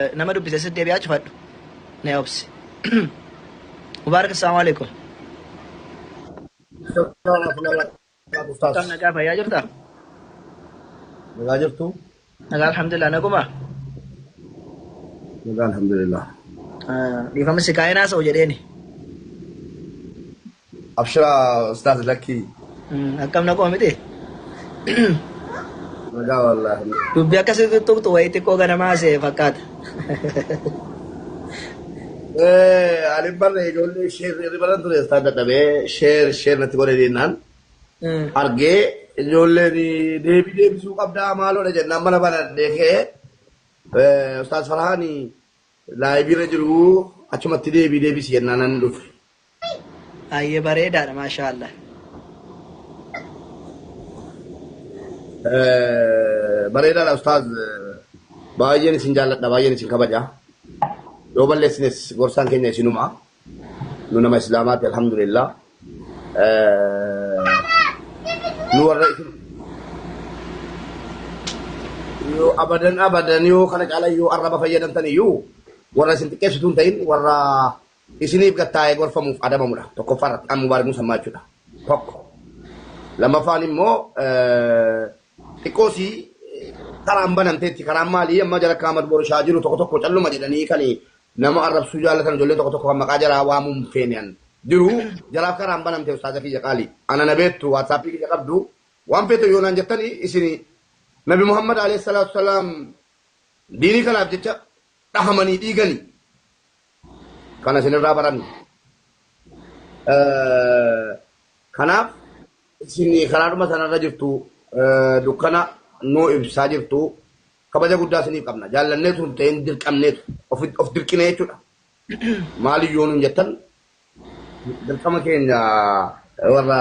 Nama dubbise sitti deebi'aa cufadhu. Na obsi. Mubaarak assalaamu alaikum. Akkam nagaa fayyaa jirtaa? Nagaa jirtu? Nagaa alhamdulillah naguma. Nagaa alhamdulillah. Dhiifama si kaa'een haasa'u jedheeni. Abshira ustaaz lakkii. Akkam naguma miti? Nagaa wallaahi. Dubbii akkasitti tuqxu wayii xiqqoo ganamaa haasa'e fakkaata. Ani barre ijoollee sheer irri baran ture ustaaz dadhabee sheer sheer natti godhe jennaan. Argee ijoolleen deebii deebisuu qabdaa maaloodha jennaan mana banadhee ka'ee ustaaz Farhaan laayibiirra jiru achumatti deebii deebisi jennaan nan dhufe. Baay'ee bareedaadha maashaallah. Bareedaadha ustaaz, baay'een isin jaalladha, baay'een isin kabaja. Yoo balleessines gorsaan keenya isinuma. Nu nama islaamaati alhamdulillah. Nu warra isin yoo abadan abadan yoo kana caala yoo arraba fayyadamtan iyyuu warra isin xiqqeessitu hin ta'in, warra isiniif gattaa'ee gorfamuuf adabamudha. Tokkoffaa irratti an Mubaarak Musammaa jechuudha. Tokko. Lammaffaan immoo xiqqoosii karaan banamteetti. Karaan maalii? Amma jala Ahmad Boroshaa jiru tokko tokko calluma jedhanii kan nama arrabsuu jaallatan, ijoollee tokko tokko kan maqaa jaraa waamuun feenan jiru. Jaraaf karaan banamte. Ustaaza kiyya qaali, ana na beektu, WhatsAppii kiyya qabdu, waan feetu yoo naan jettanii isin Nabi Muhammad alayhi salaatu salaam diinii kanaaf jecha dhahamanii dhiiganii kana isinirraa baranne. Kanaaf isin karaadhuma sanarra jirtu, dukkana nuu ibsaa jirtu, kabaja guddaa isiniif qabna. Jaallanneetu hin ta'in, dirqamneetu of dirqine jechuudha. Maaliyyoo nuun jettan dirqama keenya. Warra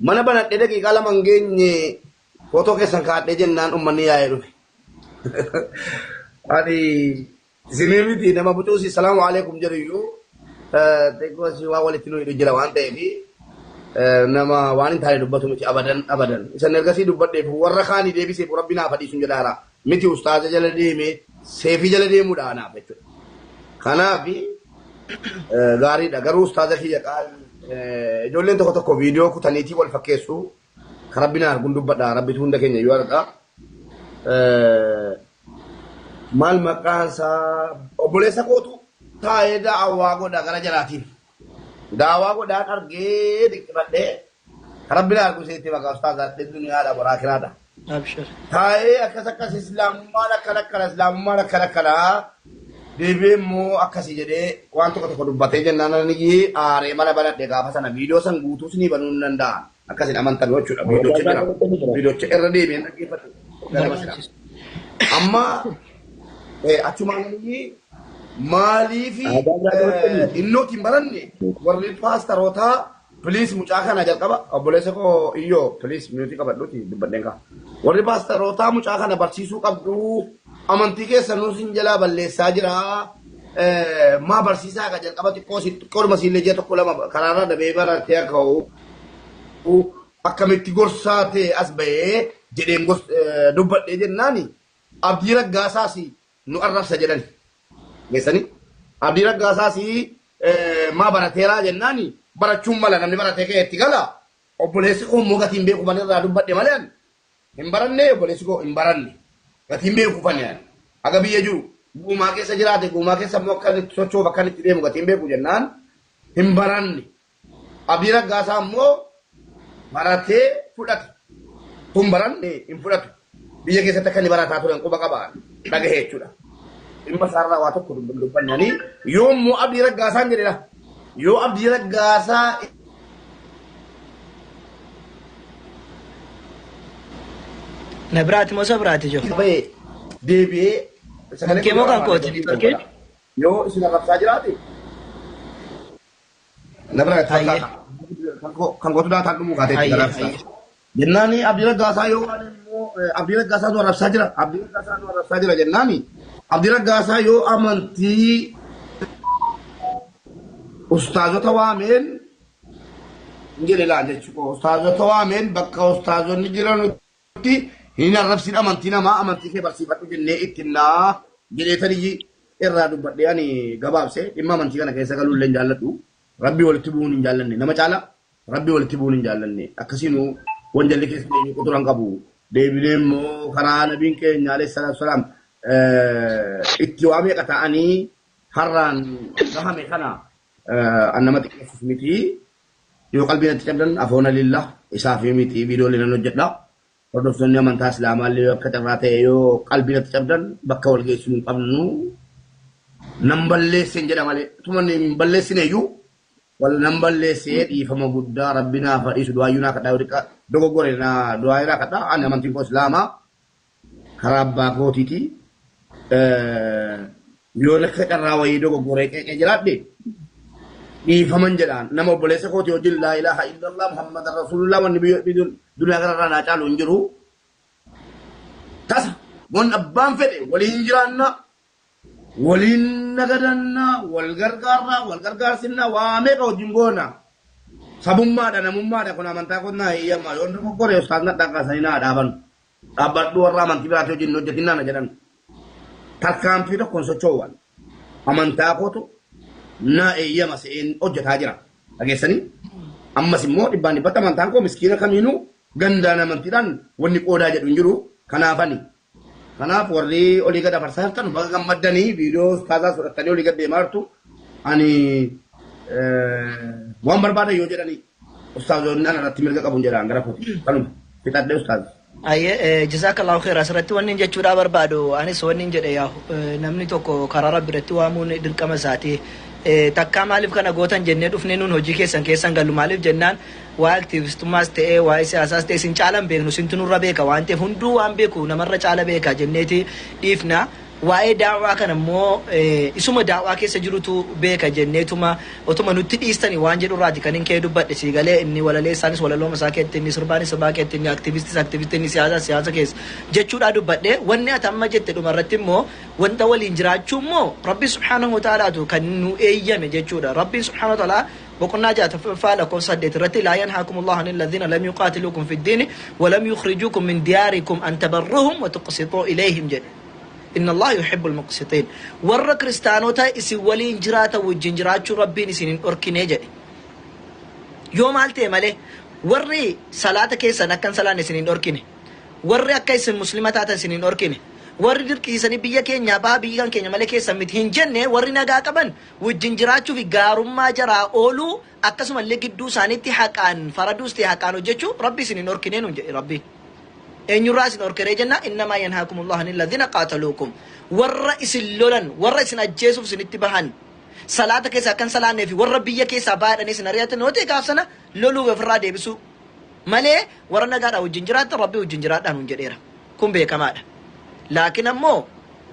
mana banadhee daqiiqaa 2 hin geenye footoo keessan kaadhee jennaan uummanni yaa'ee dhufe. Ani isinii miti, nama bucuusi salaamu alaikum jedhu iyyuu xiqqoo si waa walitti nu hidhu jira waan ta'eef nama waan hin taane dubbatu miti abadan abadan. Isan ergasii dubbadheef warra kaanii deebiseef rabbi naaf hadhiisuun jedhaara. Miti ustaaza jala deemee seefii jala deemuudha anaaf jechuudha. Kanaaf gaariidha, garuu ustaaza kiyya qaalii, ijoolleen tokko tokko viidiyoo kutaniitii wal fakkeessu. Kan rabbi na arguun dubbadha, rabbitu hunda keenya iyyuu arga. Maal maqaan isaa, obboleessa kootu taa'ee daawwaa godha gara jalaatiin. Daawwaa godhaan argee dhiqqifadhee, kan rabbi na argu isinitti maqaa ustaaza duniyaadha boraa kiraadha. Abshir. Taa'ee akkas akkas, islaamummaan akkana akkana, islaamummaan akkana akkana, deebi'ee immoo akkasii jedhee waan tokko tokko dubbatee jennaan ani aaree mana banadhe gaafa sana. Viidiyoo san guutuus ni banuu hin danda'a. Akkasin amantan jechuudha. Viidiyoocha jira. Viidiyoocha irra deebi'een dhaggeeffadhu. Ganama sila. Amma achumaan ani maaliif innootiin hin baranne, warri paastarootaa please mucaa kana jalqaba, obboleessa koo iyyoo please mute qabadhuuti dubbadheen kaa. Warri paastarootaa mucaa kana barsiisuu qabdu, amantii keessa nuus hin jalaa balleessaa jira. Maa barsiisaa ka jalqaba xiqqoo si xiqqoodhuma siillee ji'a tokko lama karaarraa dabee baratee akka ho'u akkamitti gorsaa ta'e as bahee jedheen dubbadhee jennaani Abdii Raggaasaas nu arrabsa jedhani. Geessanii Abdii Raggaasaas maa barateeraa jennaani barachuun mala, namni baratee ka'ee itti gala. Obboleessi koo immoo gatiin beeku malee irraa dubbadhe malee ani hin baranne. Obboleessi koo hin baranne, gatiin beeku fane ani. Haga biyya jiru guumaa keessa jiraate, guumaa keessa immoo akka inni itti socho'uuf akka inni itti deemu gatiin beeku jennaan hin baranne. Abdii Raggaasaa immoo baratee fudhate. Kun baranne hin fudhatu. Biyya keessatti akka inni barataa turan quba qaba dhagahe jechuudha. Dhimma isaarraa waa tokko dubbannanii yoo immoo Abdii Raggaasaan jedhedha. Yoo Abdii Raggaasaa Na biraati moo isa biraati jiru? Bahee deebi'ee sagalee Kan kee moo kan kooti? Networkiin? Yoo isin arrabsaa jiraate na bira Hayyee. kan gootu daataan dhumuu kaatee Hayyee, hayyee. Jennaani Abdii Raggaasaa yoo waan immoo Abdii Raggaasaa nu arrabsaa jira, Abdii Raggaasaa nu arrabsaa jira jennaani Abdii Raggaasaa yoo amantii ustaazota waameen hin jedhe laal jechuudha. Ustaazota waameen bakka ustaazonni jiranutti hin arrabsin amantii namaa, amantii kee barsiifadhu jennee ittiin naa jedheetaniyyi. Irraa dubbadhee ani gabaabse dhimma amantii kana keessa galuu illee hin jaalladhu. Rabbii walitti bu'uun hin jaallanne nama caala rabbii walitti bu'uun hin jaallanne akkasiinuu wanjalli keessa deemee quturan qabu. Deebinee immoo karaa nabiin keenya alayhi salaatu salaam itti waa meeqa ta'anii har'aan gahame kana an nama xiqqeessus miti. Yoo qalbii natti cabdan afoona lillah isaa fi miti viidiyoolee nan hojjedha. Hordoftoonni amantaa Islaamaa illee akka carraa ta'e yoo qalbii natti cabdan bakka wal geessuu hin qabnu. Nan balleesseen jedha malee tuma hin balleessine iyyuu wal nan balleessee dhiifama guddaa rabbi naaf haa dhiisu du'aayyuu naa kadhaa yoo xiqqaa dogoggore naa du'aayii naa kadhaa ani amantiin koo Islaamaa karaa abbaa kootiiti. Yoo akka carraa wayii dogoggoree qeeqee jiraadhe dhiifaman jedhaan nama obboleessa kootii wajjin laa ilaaha illallah muhammadan rasuulullah wanni biyya duniyaa kanarraa naa caalu hin jiru. Tasa wanni abbaan fedhe waliin jiraanna waliin nagadanna wal gargaarra wal gargaarsinna waa meeqa wajjin goona. Sabummaadha namummaadha kun amantaa konnaa heeyyama yoo dogoggore ustaas na dhaqqasanii naa dhaaban dhaabbadhu warra amantii biraatii wajjin hojjetinaa na jedhan. Tarkaanfii tokkoon socho'uwan amantaa kootu na eeyyama se'een hojjetaa jira. Dhageessanii? Ammas immoo dhibbaan dhibbatti amantaan koo miskiina kamiinuu gandaan amantiidhaan wanni qoodaa jedhu hin jiru. Kanaafani. Kanaaf warri olii gad afarsaa jirtan baga gammaddanii viidiyoo ustaazaa fudhattanii olii gad deemaa jirtu. Ani waan barbaadan yoo jedhanii ustaazonni ana irratti mirga qabu hin jedhaan gara kooti. Kanuma fixadhee ustaaz. Ayyee jazaakallahu khair asirratti wanni jechuudha barbaadu anis wanni jedhe yaa namni tokko karaa rabbi irratti waamuun dirqama isaati. Takkaa maaliif kana gootan jennee dhufnee nuun hojii keessan keessan gallu maaliif jennaan waa aktiivistummaas ta'ee waa'ee siyaasaas ta'e isin caalan beeknu isintu nurra beeka waan ta'eef hunduu waan beeku namarra caala beeka jenneeti dhiifna. Waa'ee daawwaa kana immoo isuma daawwaa keessa jirutu beeka jenneetuma otuma nutti dhiistani waan jedhu irraati kan hin kee dubbadhe sii galee inni walaleessaanis walalooma isaa keetti inni sirbaanis sirbaa keetti inni aktiivistis aktiivistii inni siyaasaas siyaasa keessa jechuudha dubbadhe wanni ati amma jette dhuma irratti immoo wanta waliin jiraachuu immoo rabbi subhaanahu wa ta'alaatu kan nu eeyyame jechuudha rabbiin subhaanahu wa ta'alaa boqonnaa 6ffaa lakkoofsa 8 irratti laa yanhaakumullahu anil ladhiina lam yuqaatiluukum fid diini wa lam yukhrijuukum min diyaarikum an tabarruhum wa tuqsituu ilayhim jedhe. Inna Allah yuhibbul muqsitiin. Warra kiristaanota isin waliin jiraatan wajjin jiraachuu rabbiin isin hin dhorkine jedhe. Yoo maal ta'e malee warri salaata keessan akka hin salaanne isin hin dhorkine. Warri akka isin muslima taatan isin hin dhorkine. Warri dirqisiisanii biyya keenyaa baha biyyi kan keenya malee keessan miti hin jenne warri nagaa qaban wajjin jiraachuu fi gaarummaa jaraa ooluu akkasumallee gidduu isaaniitti haqaan faraduus ta'e haqaan hojjechuu rabbi isin hin dhorkine nuun jedhe rabbiin. Eenyurraa isin dhorkeree jenna innamaa yanhaakumullahu anil ladhina qaataluukum warra isin lolan warra isin ajjeesuuf isinitti bahan salaata keessaa akkan salaannee fi warra biyya keessaa baay'adhanii isin ari'atan yoo ta'e gaaf sana loluuf ofirraa deebisuu malee warra nagaadhaa wajjin jiraattan rabbii wajjin jiraadhaa nuun jedheera. Kun beekamaadha. Laakiin ammoo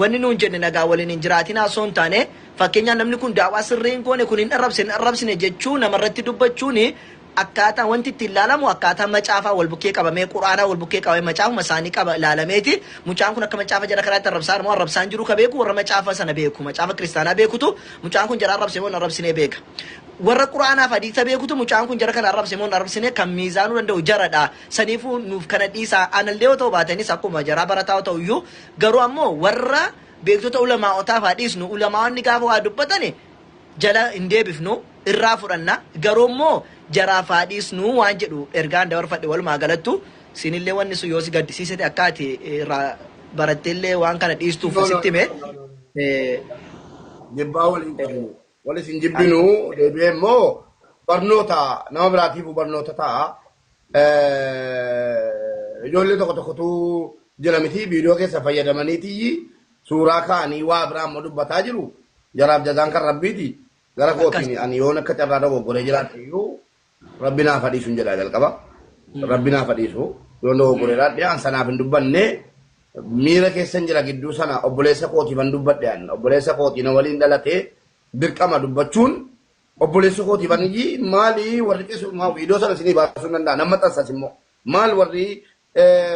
wanni nuun jenne nagaa waliin hin jiraatinaa osoo hin taane fakkeenyaaf namni kun daawwaa sirrii hin goone kun hin arrabsine hin arrabsine jechuu namarratti dubbachuun akkaataa wanti ittiin ilaalamu akkaataa macaafaa wal bukkee qabamee quraanaa wal bukkee qabamee macaafuma isaanii qaba ilaalameeti mucaan kun akka macaafa jara kanaatti arrabsaa moo arrabsaan jiru ka beeku warra macaafa sana beeku macaafa kiristaanaa beekutu mucaan kun jara arrabse moo hin arrabsine beeka. Warra quraanaaf hadiisa beekutu mucaan kun jara kana arrabse moo hin arrabsine kan miizaanuu danda'u jaradha. Saniifuu nuuf kana dhiisaa anallee yoo ta'u baatanis akkuma jaraa barataa yoo ta'u iyyuu garuu ammoo warra beektota ulamaa'otaaf haa dhiisnu ulamaa'onni gaafa waa dubbatani jala hin deebifnu irraa fudhanna garuu immoo jaraaf haa dhiisnu waan jedhu ergaan dabarfadhe walumaa galattu sinillee wanni sun yoo si gaddisiise ta'e akka ati irraa baratteellee waan kana dhiistuuf sitti hime. Jibbaa waliin qabnu. Wal isin jibbinu deebi'ee immoo barnoota nama biraatiif barnoota ta'a. Ijoollee tokko tokkotu jira miti viidiyoo keessa fayyadamaniiti suuraa kaa'anii waa biraa immoo dubbataa jiru. Jaraaf jazaan kan rabbiiti. Gara kootiin ani yoon akka carraa dogoggoree jiraadhe iyyuu rabbi naaf haa dhiisu hin jedha jalqaba. Rabbi naaf haa dhiisu. Yoon dogoggoree jiraadhe an sanaaf hin dubbanne miira keessan jira gidduu sana obboleessa kootiif an dubbadhe an obboleessa kootii na waliin dhalatee dirqama dubbachuun obboleessa kootiif an iyyi maali warri qeessumaa viidiyoo sana isinii baasuu hin danda'a nama maxxansas immoo maal warri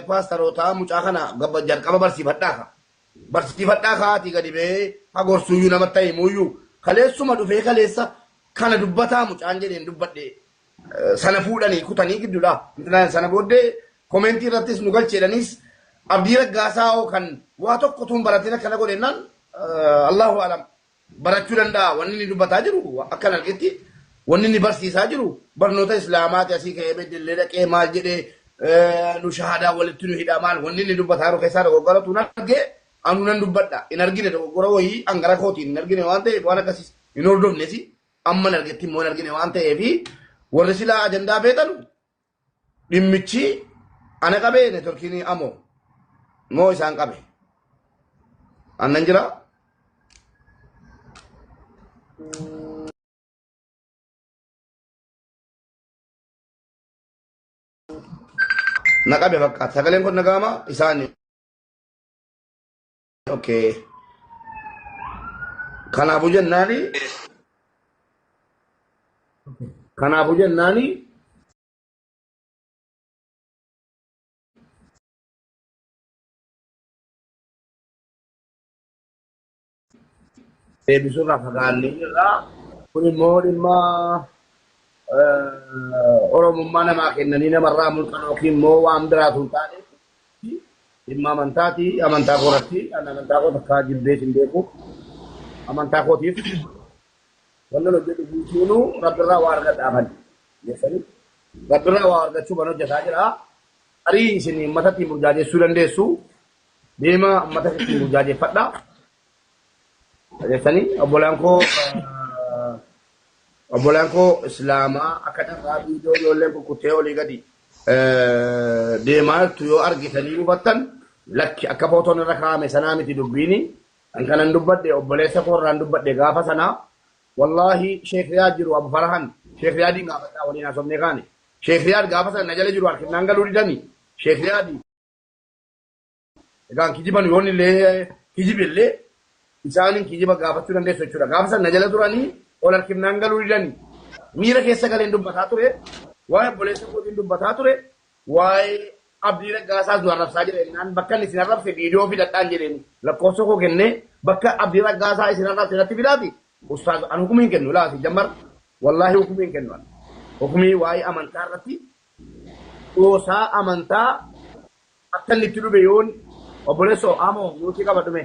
paastarootaa mucaa kana jalqaba barsiifadhaa ka barsiifadhaa kaatii gadi ba'ee hagorsuuyyuu namatti himuuyyuu kaleessuma dhufee kaleessa kana dubbataa mucaan jedheen dubbadhe sana fuudhanii kutanii gidduudha. Sana booddee komentii irrattis nu galcheedhanis Abdii Raggaasaa hoo kan waa tokko tun baratin akkana godhennaan Allahu alam barachuu danda'a. Wanni inni dubbataa jiru akkan argetti wanni inni barsiisaa jiru barnoota islaamaati. Asii ka'ee beddellee dhaqee maal jedhee nu shahadaa walitti nu hidha maal wanni inni dubbataa jiru keessaa dogoggoratu hin argee anu nan dubbadha. Hin argine dogoggora wayii an gara kootiin hin argine waan ta'eef waan akkasiis hin hordofnes amma hin argetti immoo hin argine waan ta'eef warri silaa ajandaa feetanu dhimmichi ana qabee neetworkiin amoo moo isaan qabe annan jira. Na qabe fakkaata. Sagaleen kun nagaama isaan. Okay. Kanaafuu jennaani. Kanaafuu jennaani. Deebisuurraa fagaannee jirra. Kun immoo dhimma Oromummaa namaa kennanii namarraa mulqan yookiin immoo waan biraatu hin taane dhimma amantaati. Amantaa koorratti ani amantaa koo takka jibbees hin beeku. Amantaa kootiif wannan hojjedhu guutuunuu rabbirraa waa argadhaafani. Jeessanii rabbirraa waa argachuu ban hojjetaa jira. Tarii isin uummata ittiin burjaajessuu dandeessu. Deema uummata ittiin burjaajeffadha. Jeessanii obbolaan koo islaamaa akka carraa viidiyoo ijoolleen kukkuttee olii gadi deemaa jirtu yoo argitanii hubattan, lakki akka footoon irra kaa'ame sanaa miti dubbiini. Kan kanan dubbadhe obboleessa koo irraan dubbadhe gaafa sanaa. Wallaahi Sheekh Riyaad jiru Abu Farahan Sheekh Riyaadiin gaafadhaa, waliin haasofnee kaane. Sheekh Riyaad gaafa sana na jala jiru harkinnaan galuu didani. Sheekh Riyaadi egaan kijiban yoon illee kijibillee isaaniin kijiba gaafachuu dandeessu jechuudha. Gaafa sana na jala turanii ol harkifnaan galuu didani. Miira keessa galeen dubbataa ture. Waa'ee obboleessa kootiin dubbataa ture. Waa'ee Abdii Raggaasaas nu arrabsaa jira jennaan bakka inni isin arrabse viidiyoo fidadhaan jedheen lakkoofsa koo kennee bakka Abdii Raggaasaa isin arrabse irratti fidaati. Ustaaz an hukumii hin kennu laati jammar, wallaahi hukumii hin kennu an. Hukumii waa'ee amantaa irratti dhoosaa amantaa akka inni itti dhufe yoon obboleessoo amoo nuti qaba dhume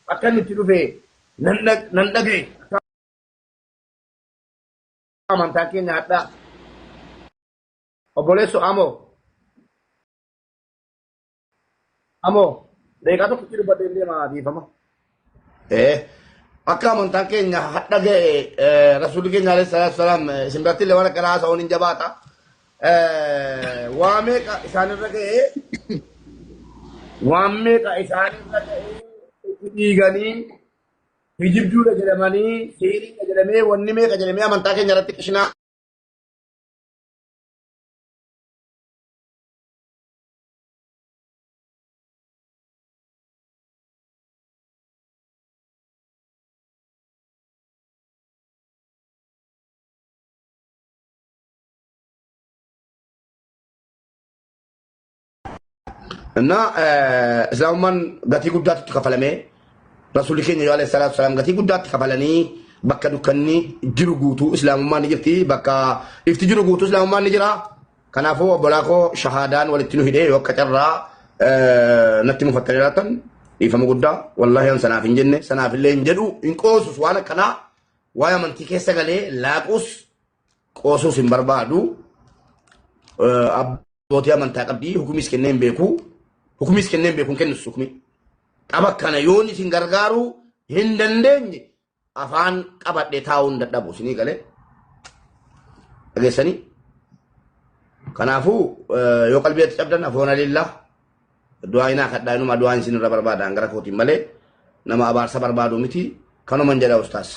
akka inni itti dhufe nan dhagaye akka amantaa keenya hadhaa obboleessoo amoo deeqaa tokkotti dubbadhee deema dhiifama. Akka amantaan keenya hadha ga'e rasuulli keenya alayhi salaatu salaam isin biratti illee waan akkanaa haasa'uun hin jabaata. Waa meeqa isaanirra ga'e, waan meeqa isaanirra ga'e, itti dhiiganii kijibduudha jedhamanii seeriidha jedhamee wanni meeqa jedhamee amantaa keenya irratti qishinaa እና islaamummaan gatii guddaatti itti kafalamee rasuulli keenya yoo alayhi salaatu salaam gatii guddaatti kafalanii bakka dukkanni jiru guutuu islaamummaan ni jirti, bakka ifti jiru guutuu islaamummaan ni jira. Kanaafuu obbolaa koo, shahaadaan walitti nu hidhee yoo akka carraa natti mufattanii laatan dhiifama guddaa. Wallaahi an sanaaf hin jenne, sanaaf illee hin jedhu, hin qoosus. Waan akkanaa waa'ee amantii keessa galee laaquus qoosuus hin barbaadu. Abbootii amantaa qabdi, hukumis kennee hin beeku, hukumis kennee hin beeku, hin kennus hukumii. Qaba kana yoon isin gargaaruu hin dandeenye afaan qabadhee taa'uu hin dadhabu isinii galee dhageessanii. Kanaafuu yoo qalbii itti cabdan afoona lillaa du'aa hinaa kadhaa inuma du'aan isin irra barbaada gara kootiin malee nama abaarsa barbaadu miti kanuman jedha ustaas.